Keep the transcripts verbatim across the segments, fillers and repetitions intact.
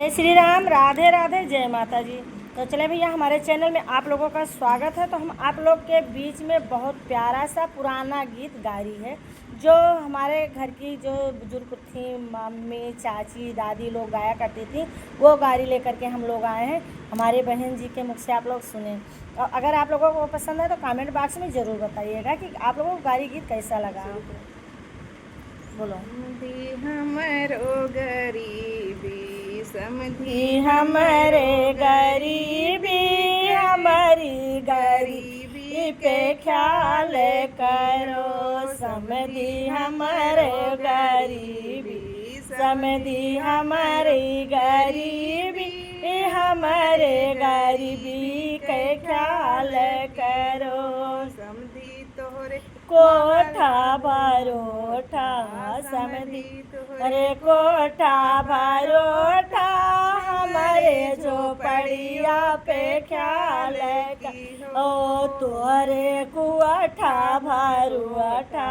जय श्री राम, राधे राधे, जय माता जी। तो चले भैया, हमारे चैनल में आप लोगों का स्वागत है। तो हम आप लोग के बीच में बहुत प्यारा सा पुराना गीत गा रही है, जो हमारे घर की जो बुजुर्ग थी, मम्मी, चाची, दादी लोग गाया करती थी, वो गारी लेकर के हम लोग आए हैं। हमारे बहन जी के मुख से आप लोग सुने। और अगर आप लोगों को पसंद है तो कमेंट बॉक्स में ज़रूर बताइएगा कि आप लोगों को गारी गीत कैसा लगा। बोलो। समधी हमरो गरीबी, समधी ई हमरे गरीबी, हमारी गरीबी पे ख्याल करो। समधी हमरो गरीबी, समधी हमारी गरीबी, हमारे गरीबी के ख्याल करो। समधी तोहरे कोठा भरोठा, समधी तोहरे कोठा भरोठा, हमारे झोपड़िया पे ख्याल करो। तोहरे कोठा भरोठा,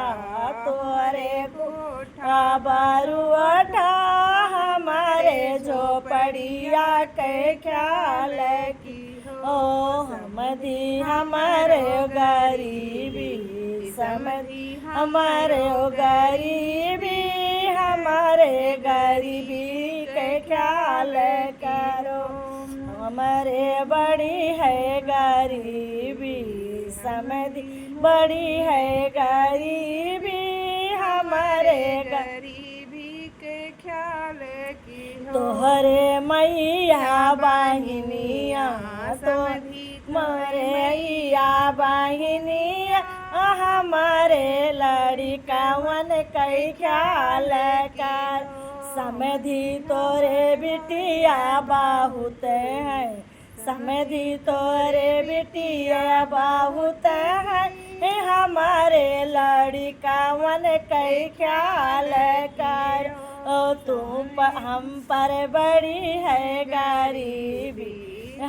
तोहरे कोठा भरोठा, हमारे झोपड़िया के ख्याल करो। समधी हमरो गरीबी, समधी हमरो गरीबी, हमारे गरीबी के ख्याल करो। हमारे बड़ी है गरीबी, समधी बड़ी है गरीबी, हमारे गरीबी के ख्याल करो। तोहरे मइया बहिनिया, तोहरे मइया बहिनिया, हमारे लड़िकवन के ख्याल करो। समधी तोरे बिटिया बहुत है, समधी तोरे बिटिया बहुत है, हमारे लड़िकवन के ख्याल करो। तुम पर, हम पर बड़ी है गरीबी,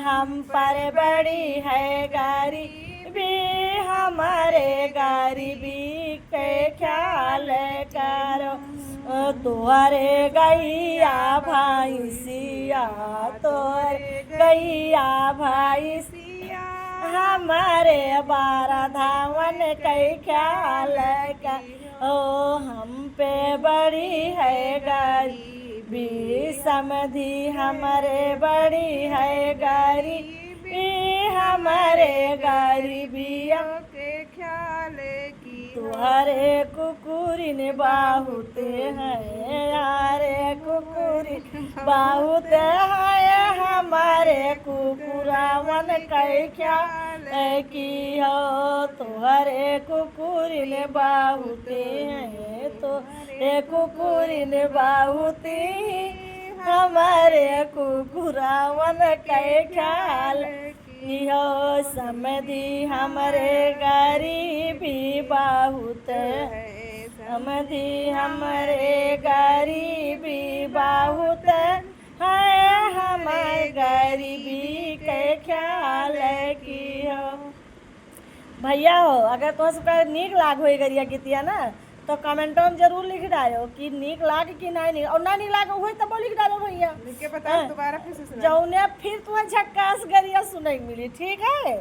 हम पर बड़ी है गरीबी, हमारे गरीबी के ख्याल करो। तोहरे गइया भैंसिया, तोहरे गइया भैंसिया, हमारे बारह धावन के ख्याल करो। हम पे बड़ी है गरीबी, समधी हमरे बड़ी है गरीबी, हमारे गरीबिया के ख्याल करो। तोहरे कुकुरिन बहुत है, यारे कुकुरिन बहुत है, हमारे कुकुरावन के ख्याल करो। तोहरे कुकुरिन बहुत है, तोहरे कुकुरिन बहुत है, हमारे कुकुरावन के ख्याल करो। समधी हमरे गरीबी बहुत है, समधी हमरे गरीबी बहुत है, हमारे गरीबी के ख्याल करो। भैया हो, अगर तोह सबका नीक लाग होई गरिया गीतिया ना, तो कमेंटों में जरूर लिख डालो कि नीक लाग कि ना नीक, और ना नीक लाग होई तबो लिख डालो भैया। लिख के बताओ, हाँ। दोबारा फिर से सुनाओ। जौने फिर तुम्हें झक्कास गरिया सुने के मिली, ठीक है?